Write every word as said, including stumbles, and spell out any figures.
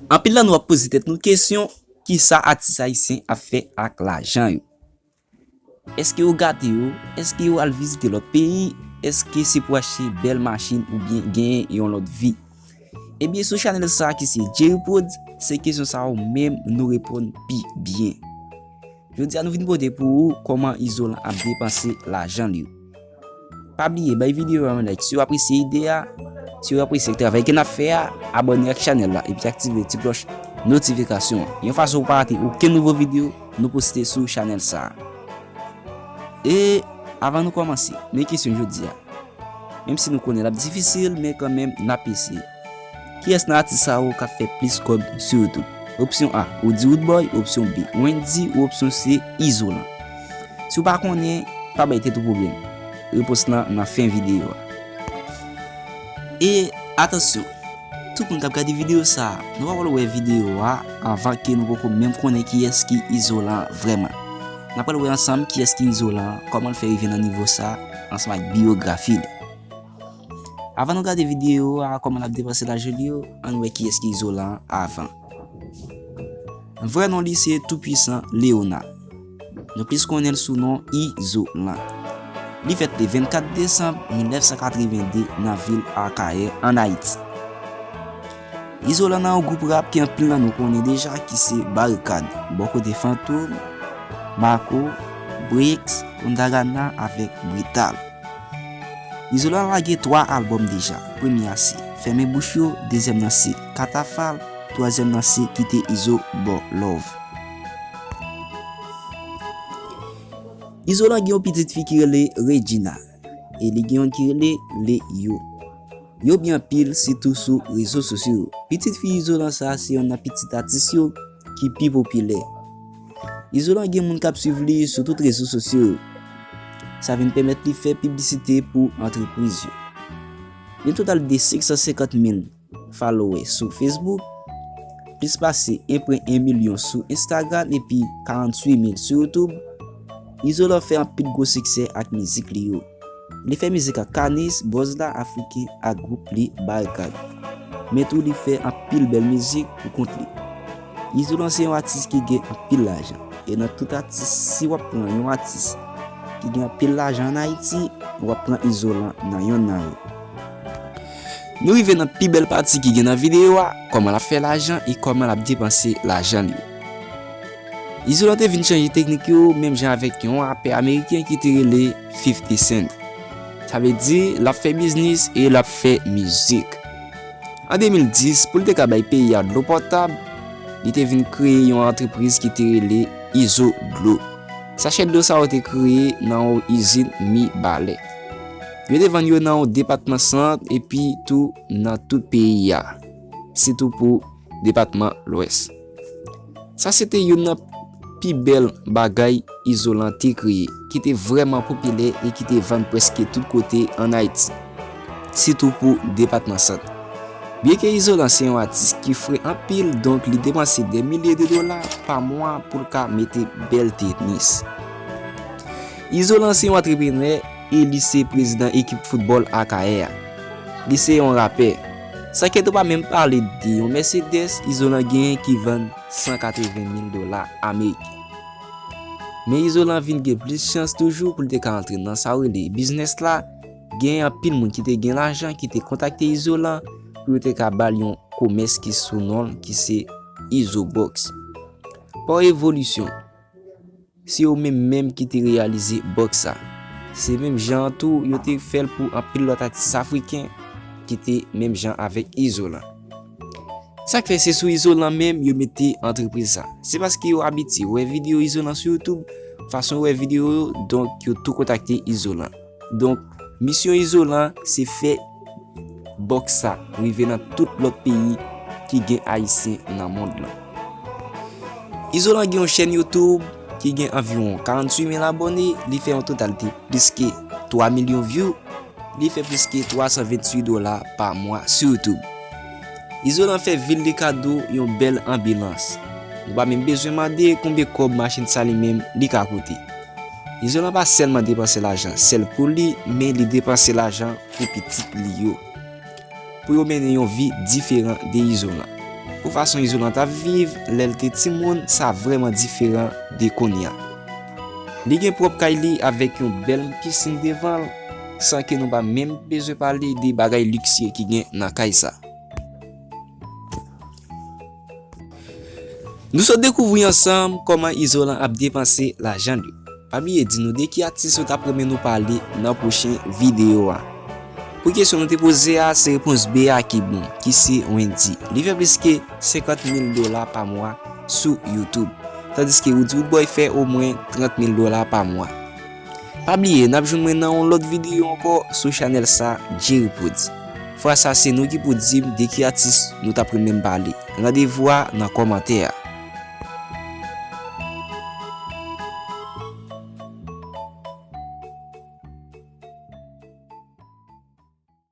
Anpil nan nou ap poze tèt nou kesyon, kisa atis ayisyen ap fè ak lajan yo? Èske yo gate yo? Èske yo al vizite lòt peyi? Èske se pou achte bèl machin oubyen genyen yon lòt vi? Ebyen, sou chanèl sa a ki se Jerry Prod, se kesyon sa yo menm nou reponn pi byen. Jodi a nou vin pote pou ou kòman Izolan ap depanse lajan l yo. Pa bliye bay videyo a yon like si w apresye ide a, si w apresye travay ke n ap fè a, abòne ak chanèl la epi aktive ti klòch notifikasyon an, yon fason pou w pa rate okenn nouvo videyo nou poste sou chanèl sa a. E avan nou kòmanse, men kesyon jodi a. Menm si nou konnen l ap difisil, men kanmenm n ap eseye. Kiyès nan atis sa yo k ap fè plis kòb sou YouTube? Opsyon A, Roody Roodboy, opsyon B, Wendyy, ou opsyon C, Izolan. Si w pa konnen, pa bay tèt ou pwoblèm. Repons lan nan fen videyo a. E atansyon, tout moun k ap gade videyo sa a, nou pa pral wè videyo a anvan ke nou poko menm konnen kiyès ki Izolan vrèman. N ap pral wè ansanm kiyès ki Izolan, kòman l fè rive nan nivo sa, ansanm ak biyografi l. Avan nou gade videyo a, kòman l ap depanse lajan li yo, ann wè kiyès ki Izolan avan. Vrè non li se Toupwisan Leonard. Nou plis konnen l sou non Izolan. Li fèt le vennkat desanm mil nèf san katreven de nan vil Akayè, ann Ayiti. Izolan nan yon gwoup rap ke anpil nan nou konnen deja, ki se Barikad, bò kote Fantom, Mako, Brix, Kontagana avèk Brital. Izolan lage twa albòm deja. Premye a se Fèmen Bouch Yo, dezyèm nan se Katafal, twazyèm nan se Kite Izo Ba w Love. Izolan gen yon pitit fi ki rele Regina, e li gen youn ki rele Leo. Yo byen anpil, sitou sou rezo sosyo yo. Pitit fi Izolan sa a se youn nan pitit atis yo ki pi popilè. Izolan gen moun k ap swiv li sou tout rezo sosyo yo. Sa vin pèmèt li fè piblisite pou antrepriz yo. Yon total de senk san senkant mil followers sou Facebook, plis pase en pwen en milyon sou Instagram epi karanntuit mil sou YouTube. Izolan fè anpil gwo siksè ak mizik li yo. Li fè mizik ak Kanis, Buzz la Afriken ak gwoup li Barikad. Men tou li fè anpil bèl mizik pou kont li. Izolan se yon atis ki gen anpil lajan. E nan tout atis, si w ap pran yon atis ki gen anpil lajan ann Ayiti, w ap pran Izolan nan yonn nan yo. Nou rive nan pi bèl pati ki gen nan videyo a, kòman l ap fè lajan e kòman l ap depanse lajan li yo. Izolan te vin chanje teknik yo menm jan avèk yon rapè ameriken ki te rele fifty Cent. Sa vle di, l ap fè biznis e l ap fè mizik. An de mil dis, pou l te ka bay peyi a dlo pòtab, li te vin kreye yon antrepriz ki te rele Izo Dlo. Sachè dlo sa yo te kreye nan yon izin Mibalè. Yo te vann yo nan yon depatman Sant epi tou nan tout peyi a, sitou pou depatman Lwès. Sa se te youn nan pi bèl bagay Izolan te kreye, ki te vrèman popilè e ki te vann prèske tout kote ann Ayiti, sitou pou depatman Sant. Byenke Izolan se yon atis ki fre anpil, donk li depanse dè milye de dola pa mwa pou l ka mete bèl tenis. Izolan se yon antreprenè e li se prezidan ekip foutbòl Akayè a. Li se yon rapè. San ke nou pa menm pale de yon Mercedes Izolan genyen ki vann san katreven mil dola ameriken. Men Izolan vin gen plis chans toujou pou l te ka antre nan sa yo rele biznis la. Gen anpil moun ki te gen lajan ki te kontakte Izolan pou yo te ka ba l yon komès ki sou non l, ki se Izo Box. Pa evolisyon, se yo menm menm ki te reyalize box sa. Se menm jan an tou yo te fè l pou anpil lòt atis afriken ki te menm jan avèk Izolan. Sa k fè se sou Izolan menm yo mete antrepriz sa. Se paske yo abitye wè videyo Izolan sou YouTube, fason yo wè videyo yo, donk yo tou kontakte Izolan. Donk, misyon Izolan se fè box sa rive nan tout lòt peyi ki gen Ayisyen nan mond lan. Izolan gen yon chèn YouTube ki gen anviwon karanntuit mil abòne, li fè yon total de plis ke twa milyon view, li fè plis ke twa san venntuit dola pa mwa sou YouTube. Izolan fè vil li kado yon bèl anbilans. Nou pa menm bezwen mande konbyen kòb machin sa li menm li ka koute. Izolan pa sèlman depanse lajan sèl pou li, men li depanse lajan pou pitit li yo, pou yo mennen yon vi diferan de Izolan. Pou fason Izolan t ap viv lè l te timoun, sa vrèman diferan de kounye a. Li gen pwòp kay li avèk yon bèl pisin devan l, san ke nou pa menm bezwen pale de bagay liksye ki gen nan kay sa. Nou sot dekouvri ansanm kòman Izolan ap depanse lajan l yo. Pa bliye di nou de ki atis nou t ap renmen nou pale nan pwochen videyo a. Pou kesyon nou te poze a, se repons B a ki bon, ki se Wendyy. Li fè plis ke senkant mil dola pa mwa sou YouTube, tandiske Roody Roodboy fè omwen trant mil dola pa mwa. Pa bliye, n ap jwenn mwen nan yon lòt videyo ankò sou chanèl sa, Jerry Prod. Fwa sa, se nou ki pou di m de ki atis nou t ap renmen m pale. Randevou a nan kòmantè a.